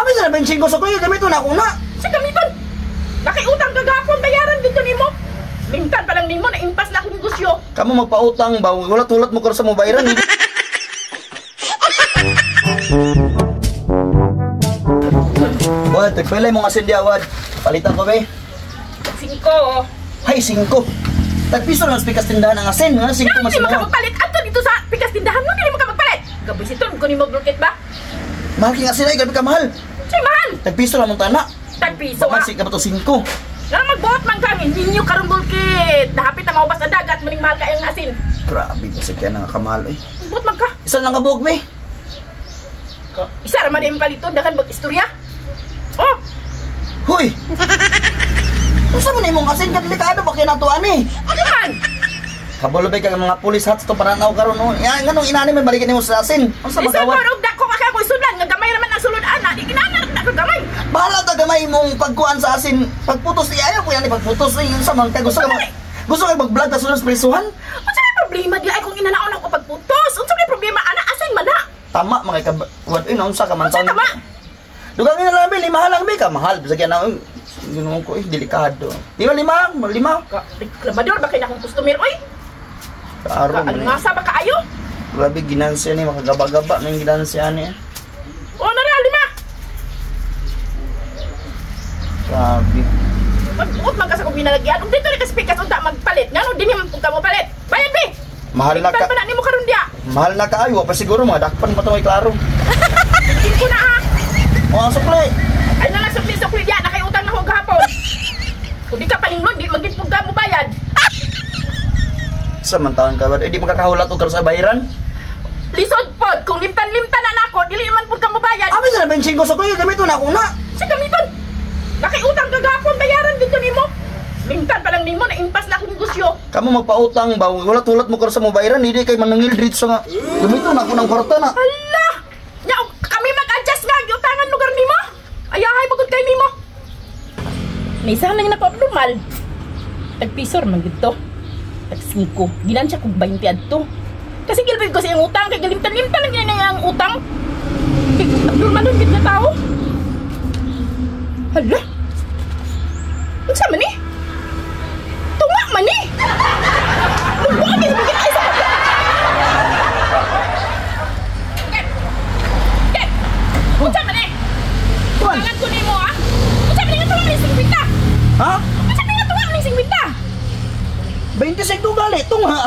Abi sa 25 sukli gamito na ako na. Sa gamiton. Nakiutang kagapon bayaran dito nimo. Lingtan pa lang nimo na impas na akong negosyo. Kamo magpautang ba hulat-hulat mo karon sa mo bayaran. Wad, tagpilay mong asin diya, wad. Palitan ko, be. 5. Hay, 5. Tagpiso lang sa pikas tindahan ang asin. Nga, 5 mas mo. Hindi mo ka magpalit. Ato dito sa pikas tindahan mo, hindi mo ka magpalit. Gabi si Ton, kunin mo bulkit ba? Mahal king asin ay, gabi ka mahal. Sa'y mahal. Tagpiso lang mong tana. Tagpiso, ah. Bakit ka ba ito 5? Nga magbuot man kami, ninyo karong bulkit. Nahapit na maubas ang dagat, maning mahal ka ang asin. Grabe, kasi kaya nangakamahal eh. Magbuot man ka. Isa lang kabuok, be. Isa raman yung paliton, dakan mag-istorya. Oh! Huy! Unsa man imong asin kadelikado ba kay natuan eh? Ano man? Kabalo ba kag mga pulis hats to paranaw karon no? Ya nganong inani may balikan nimo sa asin? Unsa Isa magawad? pa og dako ka kay sudlan nga gamay raman ang sulod ana, di kinahanglan na ka gamay. Bahala ta gamay imong pagkuan sa asin. Pagputos di ayaw ko yan pagputos eh. Unsa man kay gusto ka mag gusto ka mag-vlog ta sulod sa prisuhan? Unsa may problema di ay kung inanaon ako pagputos? Unsa may problema ana asin man na? Tama mga ka wad eh unsa ka man Unsa tama? Dugang na lang lima lang be ka mahal bisag yan ang Ginoo ko eh delikado. Lima lima lima. Reklamador ba kay na akong customer oy? Klaro man. Nga sa ba kaayo? Grabe ginansya ni makagaba-gaba ng ginansya ni. O nara lima. Grabe. Magbuot man ka sa kong ginalagyan. Ug dito rin ka spikas unta magpalit. Ngano dinhi man ka mo palit? Bayad be. Mahal na ka. Pa na nimo karon diya. Mahal na kaayo pa siguro mga dakpan pa to may klaro. Ko na ha. O ang sukli. Ay na lang sukli-sukli diya nakay utang na ko gahapon. Kung di ka palinglon, di magitpog ka mo bayad. Sa man taon ka ba? Eh, di makakahulat og karon sa bayaran. Lisod pod, kung limtan-limtan na nako, dili man pud ka mo bayad. Abi sa 25 sukli gamito na ako na. Sa gamiton. Nakiutang kagapon bayaran dito nimo. Limtan pa lang nimo na impas na akong negosyo. Kamo magpautang ba hulat-hulat mo karon sa mo bayaran, hindi kay manangil dito nga. Gamito na ako ng kwarta na. Hala! Nya kami mag-adjust nga giutangan lugar nimo. Ayahay magud kay nimo. Naisa lang na ko abnormal. Tagpiso ra man gid to. Tag 5. Ginansya kog 20 adto. Kasi gilbig ko sa iyang utang kay galimtan-limtan lang gyud ang utang. Kay abnormal gid nga tao. Hala. Unsa man ni? Tunga man ni. Lugbuan ni bigit ay sa Get. Unsa man ni? Tungan ko nimo ah. Unsa man ni nga tunga ni 50? Ha? Unsa man nga tunga ni 50? 25 gali tunga.